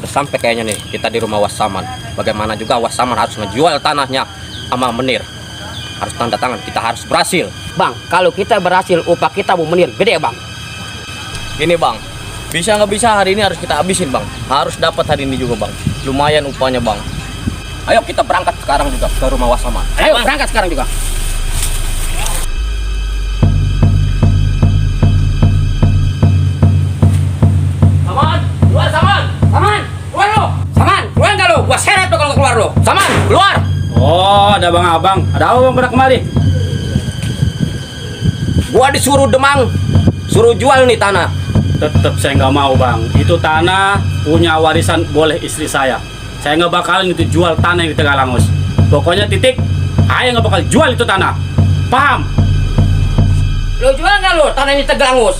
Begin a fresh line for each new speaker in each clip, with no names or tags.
Udah sampai kayaknya nih kita di rumah Wasaman. Bagaimana juga Wasaman harus ngejual tanahnya sama Menir. Harus tanda tangan, kita harus berhasil.
Bang, kalau kita berhasil upah kita mau Menir gede bang.
Gini bang, bisa nggak bisa hari ini harus kita habisin bang. Harus dapat hari ini juga bang. Lumayan upahnya bang. Ayo kita berangkat sekarang juga ke rumah Wasaman.
Ayo berangkat sekarang juga.
Saman, keluar Saman.
Saman, keluar lo. Saman, keluar nggak lo? Gua seret lo kalau keluar lo.
Saman, keluar.
Oh, ada bang abang. Ada apa bang pada kemari?
Gua disuruh Demang, suruh jual nih tanah.
Tetap saya nggak mau bang. Itu tanah punya warisan boleh istri saya. Saya nggak bakalan itu jual tanah yang di Tegalangus. Pokoknya titik. Saya nggak bakal jual itu tanah. Paham?
Lo jual nggak lo tanah ini Tegalangus?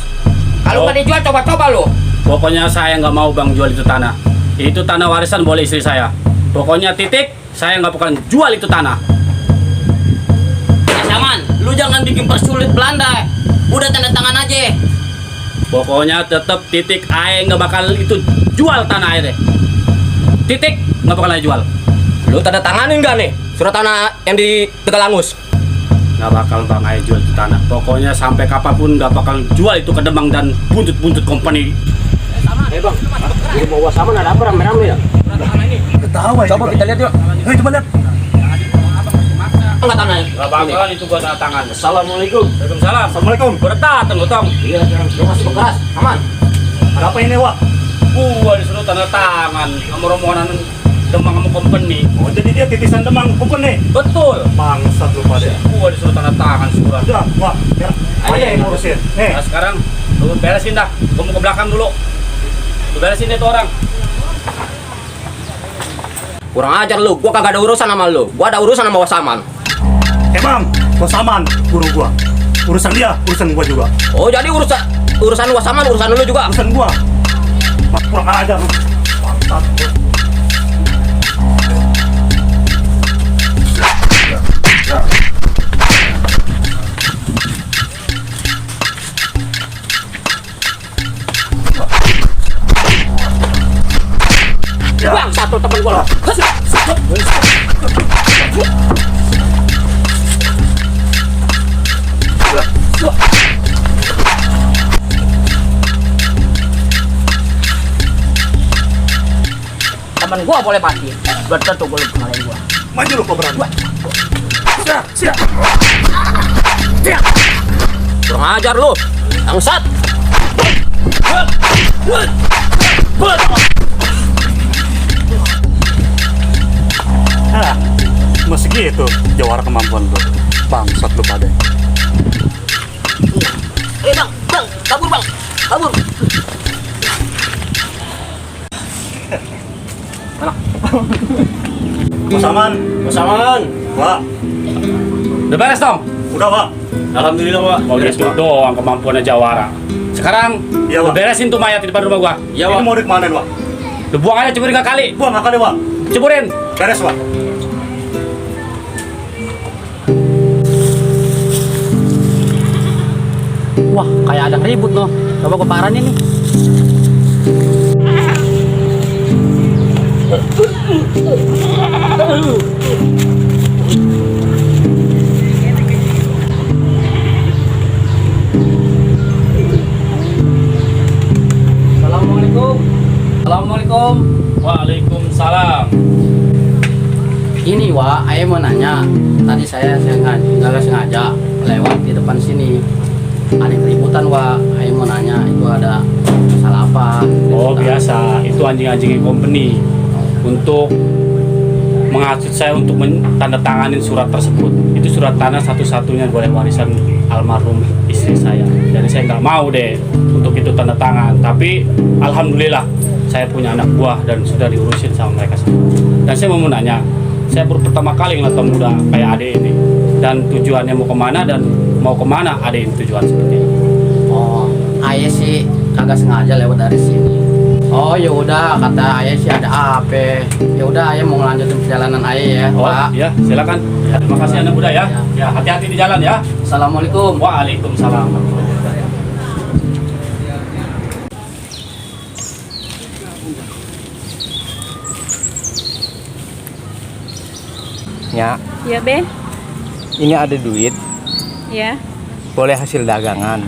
Kalau nggak dijual coba-coba lo.
Pokoknya saya nggak mau bang jual itu tanah. Itu tanah warisan boleh istri saya. Pokoknya titik. Saya nggak bakalan jual itu tanah.
Ya Saman, lu jangan bikin persulit Belanda. Udah tanda tangan aja.
Pokoknya tetap titik. Saya nggak bakal itu jual tanah airnya. Titik nggak bakal jual.
Lu tanda tanganin nggak nih surat tanah yang di Tegalangus?
Nggak bakal bang saya jual itu tanah. Pokoknya sampai kapanpun nggak bakal jual itu ke Demang dan buntut-buntut company.
Bang, di rumah Wasaman ada apa rame-rame ya?
Tahu aja.
Coba kita lihat yuk.
Ayo coba lihat.
Enggak tanahnya.
Nggak bakalan itu gua tanda tangan.
Assalamualaikum.
Waalaikumsalam.
Assalamualaikum.
Berdatang lo tong.
Iya, lu masih keras. Aman.
Ada apa ini, Wak?
Gua disuruh tanda tangan sama rombongan Demang sama company.
Oh, jadi dia titisan Demang bukan nih?
Betul.
Bangsat lu pada.
Gua disuruh tanda tangan surat.
Udah, Wak. Ya. Ayo yang ngurusin.
Nah sekarang lu beresin dah. Gua mau ke belakang dulu. Lu beresin itu orang.
Kurang ajar lu. Gua kagak ada urusan sama lu. Gua ada urusan sama Wasaman.
Bang, Wasaman guru gua. Urusan dia, urusan gua juga.
Oh, jadi urusan Wasaman urusan lu juga.
Urusan gua. Kurang ajar lu. Bangsat lu.
Bang, satu temen gua lo. Temen gua boleh mati. Belum tentu belum pengalaman gua.
Maju lu kok berani. Siap, siap.
Kurang ajar lu. Bangsat.
Ah, masih gitu jawara kemampuan lu. Bangsat lu pada.
Bang, kabur bang, kabur.
Wasaman, Wak.
Udah beres dong?
Udah, Wak.
Alhamdulillah Wak. Oh gitu doang kemampuannya Jawara. Sekarang
Iya,
lu
Wak.
beresin tuh mayat di depan rumah gua.
Ya,
Ini
Wak.
mau dikemanain, Wak?
Lu buang aja ceburin 3 kali.
Buang akal deh, Wak.
Ceburin.
Beres, Wak.
Wah, kayak ada ribut loh. Coba gua paranin nih. Assalamualaikum. Assalamualaikum.
Waalaikumsalam.
Ini Wak, saya mau nanya. Tadi saya nggak sengaja lewat di depan sini. Ada keributan Wak. Saya mau nanya itu ada masalah apa?
Oh biasa, itu anjing-anjingnya company untuk menghasut saya untuk menandatanganin surat tersebut. Itu surat tanah satu-satunya boleh warisan almarhum istri saya. Jadi saya nggak mau deh untuk itu tanda tangan. Tapi alhamdulillah saya punya anak buah dan sudah diurusin sama mereka semua. Dan saya mau nanya, saya baru pertama kali ngeliat pemuda kayak Ade ini. Dan tujuannya mau kemana Ade ini tujuan seperti ini.
Oh, ayah sih kagak sengaja lewat dari sini. Oh ya udah, kata ayah sih ada apa? Ya udah, ayah mau ngelanjutin perjalanan ayah ya,
Oh
Pak.
ya, silakan. Ya, terima kasih anak muda ya. Ya, hati-hati di jalan ya.
Assalamualaikum.
Waalaikumsalam.
Ya,
Ya, Be.
ini ada duit,
Ya.
boleh hasil dagangan.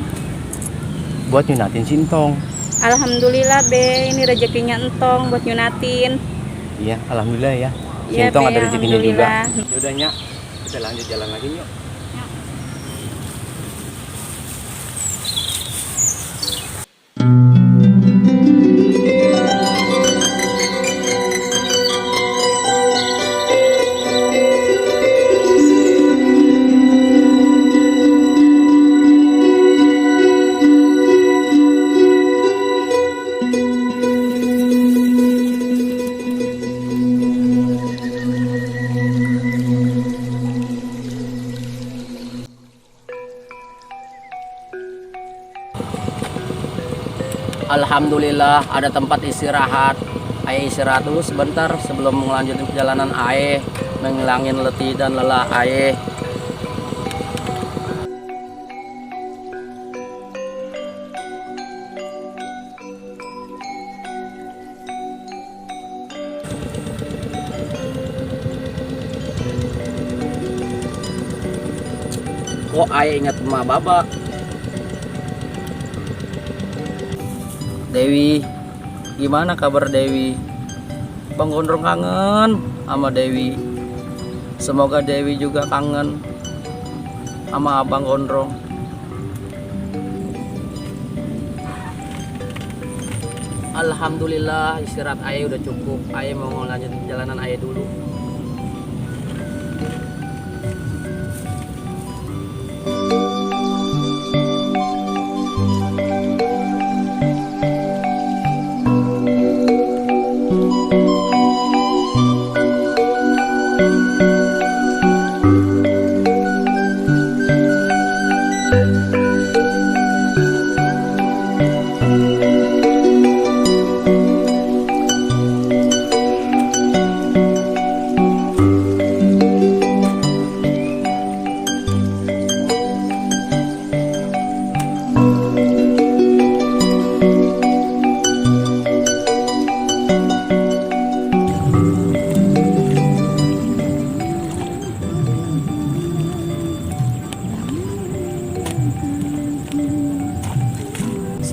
Buat nyunatin Sintong.
Alhamdulillah, Be. Ini rezekinya entong buat nyunatin.
Iya, alhamdulillah ya.
Ya,
Sintong
Be,
ada rezekinya juga.
alhamdulillah.
Yaudah, Nya, kita lanjut jalan lagi yuk.
Alhamdulillah ada tempat istirahat. Ayah istirahat dulu sebentar sebelum melanjutkan perjalanan ayah, menghilangin letih dan lelah ayah. Kok ayah ingat emak baba? Dewi, gimana kabar Dewi? Bang Gondrong kangen sama Dewi. Semoga Dewi juga kangen sama Abang Gondrong. Alhamdulillah istirahat ayah udah cukup. Ayah mau lanjut perjalanan ayah dulu.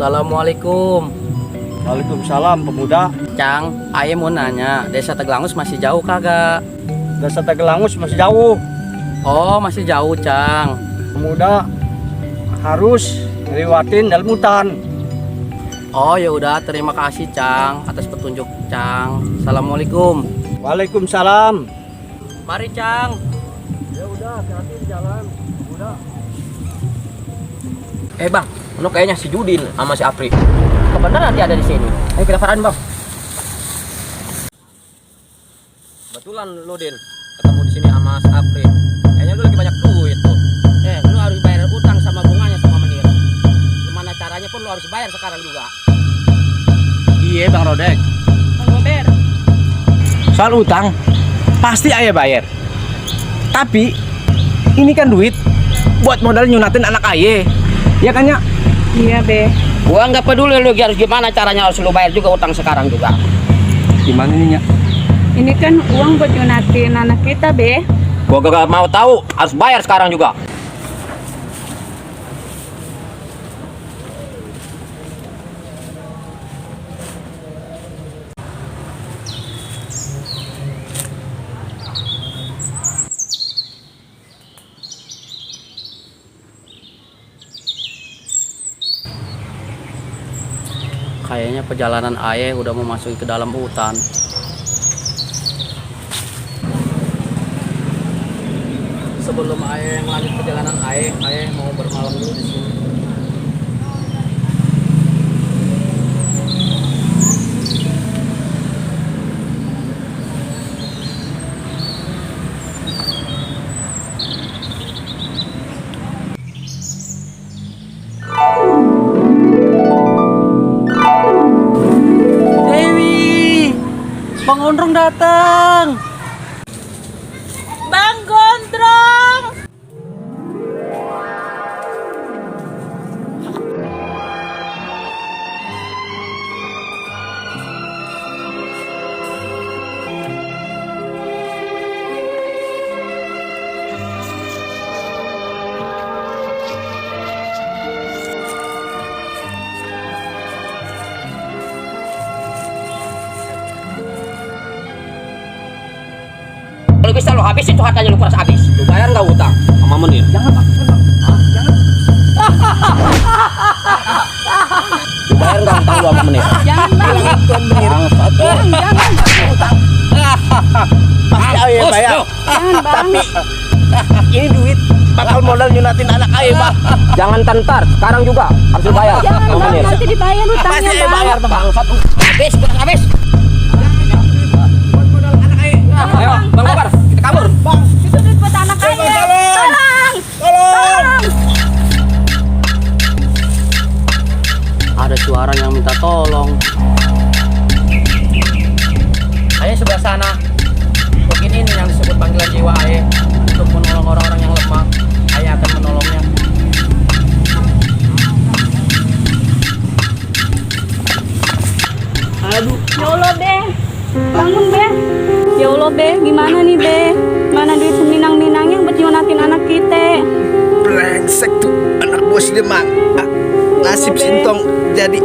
Assalamualaikum.
Waalaikumsalam, pemuda.
Cang, ayah mau nanya, desa Tegelangus masih jauh kagak?
Desa Tegelangus masih jauh.
Oh, masih jauh, Cang.
Pemuda harus ngelewatin dalam hutan.
Oh, ya udah, terima kasih, Cang, atas petunjuk, Cang. Assalamualaikum.
Waalaikumsalam.
Mari, Cang.
Ya udah, hati-hati di jalan, pemuda.
Bang, lu kayaknya si Judin sama si Apri. Kebenaran nanti ada di sini. Ayo kita parahin, Bang. Kebetulan lu, Din, ketemu di sini sama si Apri. Kayaknya lu lagi banyak duit tuh.
Lu harus bayar utang sama bunganya sama Menir. Gimana caranya pun lu harus bayar sekarang juga.
Iya, Bang Rodek.
Bang Gober.
Soal utang pasti ayah bayar. Tapi ini kan duit buat modal nyunatin anak ayah. Ya kan, Nya?
Iya, Be.
Gua nggak peduli lu harus gimana caranya, harus lu bayar juga utang sekarang juga.
Gimana nih, Nya?
Ini kan uang buat nyunatin anak kita, Be.
Gua gak mau tahu, harus bayar sekarang juga.
Kayaknya perjalanan ayah udah mau masuk ke dalam hutan. Sebelum ayah melanjut perjalanan ayah mau bermalam dulu di sini. Bang Gondrong datang.
Bang Gondrong.
kalau bisa lo habisin tuh hartanya lo kuras habis.
Lu bayar nggak utang sama Menir?
Jangan bang, jangan.
Lu bayar nggak utang lu sama Menir?
Jangan bang.
Tuan Menir.
Jangan.
Pasti ayah bayar.
Jangan bang.
Ini duit bakal modal nyunatin anak ayah bang.
Jangan tentar, sekarang juga harus lu bayar
Jangan
sama
bang.
Menir.
Nanti dibayar
Pasti
utangnya
ayah
bang.
bayar bang.
Bangsat lu.
Habis kuras habis.
Buat modal anak ayah.
Ayo, Bang Kobar, kita kabur.
Bang,
Itu duit buat anak ayah. Tolong.
tolong.
Ada suara yang minta tolong. Ayah sebelah sana. Mungkin ini yang disebut panggilan jiwa ayah untuk menolong orang-orang yang lemah. Ayah akan menolongnya.
Aduh,
Ya Allah be. Bangun be. Ya Allah be. Gimana nih be? Mana duit seminang-minangnya buat nyunatin anak kita?
brengsek tuh anak bos dia mang. Ah, nasib sintong jadi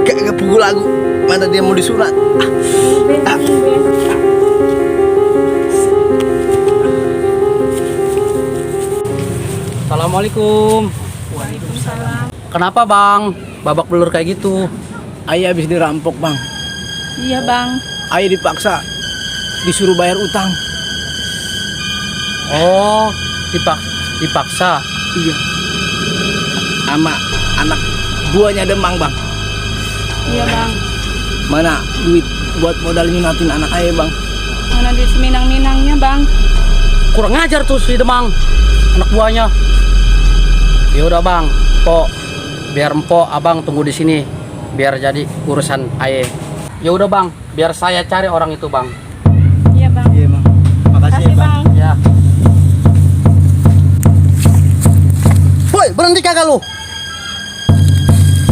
kayak pukul lagu. Mana dia mau disunat?
Be, bangun be.
Assalamualaikum.
Waalaikumsalam.
Kenapa bang? Babak belur kayak gitu.
Ayah habis dirampok bang.
Iya bang.
Ayah dipaksa disuruh bayar utang.
Oh, dipaksa.
Iya. Sama anak buahnya Demang bang.
Iya bang.
Mana duit buat modal nyunatin anak ayah bang?
Mana duit seminang-minangnya bang?
Kurang ngajar tuh si Demang, anak buahnya. Ya udah bang, biar empok abang tunggu di sini, biar jadi urusan ayah. Ya udah bang, biar saya cari orang itu bang.
Iya bang.
Iya bang. Makasih
Kasih
ya bang.
bang.
Ya.
Woi berhenti kagak lu?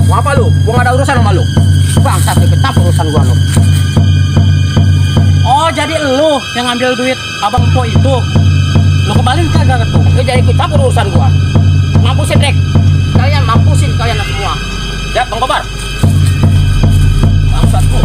Mau apa lu? Gua nggak ada urusan sama lu. Bangsat ikut campur urusan gua lu. Oh jadi lu yang ngambil duit abang empok itu? Lu kembaliin kagak tuh? Lu jadi ikut campur urusan gua. Mampusin Rek. Kalian mampusin kalian semua. Ya Bang Kobar. Bangsat lu.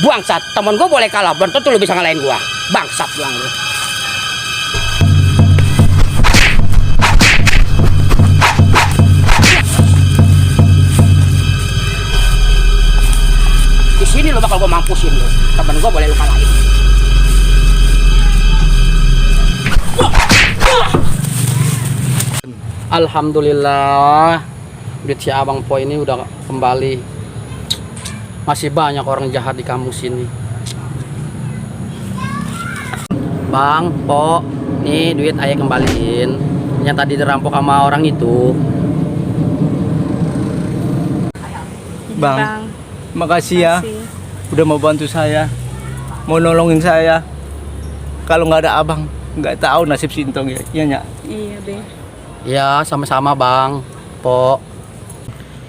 Bangsat, temen gue boleh kalah, belum tentu lu bisa ngalahin gua. Bangsat doang lu. Di sini lu bakal gua mampusin lu. Temen gua boleh lu kalahin. Alhamdulillah, duit si abang Po ini udah kembali. Masih banyak orang jahat di kampus ini. Bang, Po, nih duit ayah kembaliin. Yang tadi dirampok sama orang itu.
Bang, makasih ya.
Kasih.
Udah mau bantu saya, mau nolongin saya. Kalau nggak ada abang, nggak tahu nasib sintong ya. Iya nyak.
Iya be.
Ya, sama-sama Bang, Po.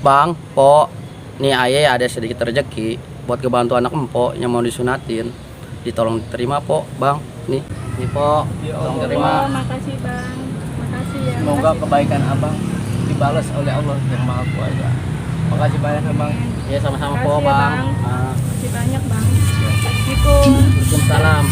Bang, Po, nih ayah ada sedikit rezeki buat kebantu anak empok yang mau disunatin. Ditolong diterima, Po, Bang. Nih Po, tolong terima.
Oh, makasih bang. Makasih ya.
Semoga
Makasih.
kebaikan abang dibalas oleh Allah yang Maha Kuasa. Makasih banyak ya bang.
Ya sama-sama
Makasih
Po,
ya,
Bang.
Bang.
Ah,
Makasih banyak bang. Assalamualaikum.
Waalaikumsalam.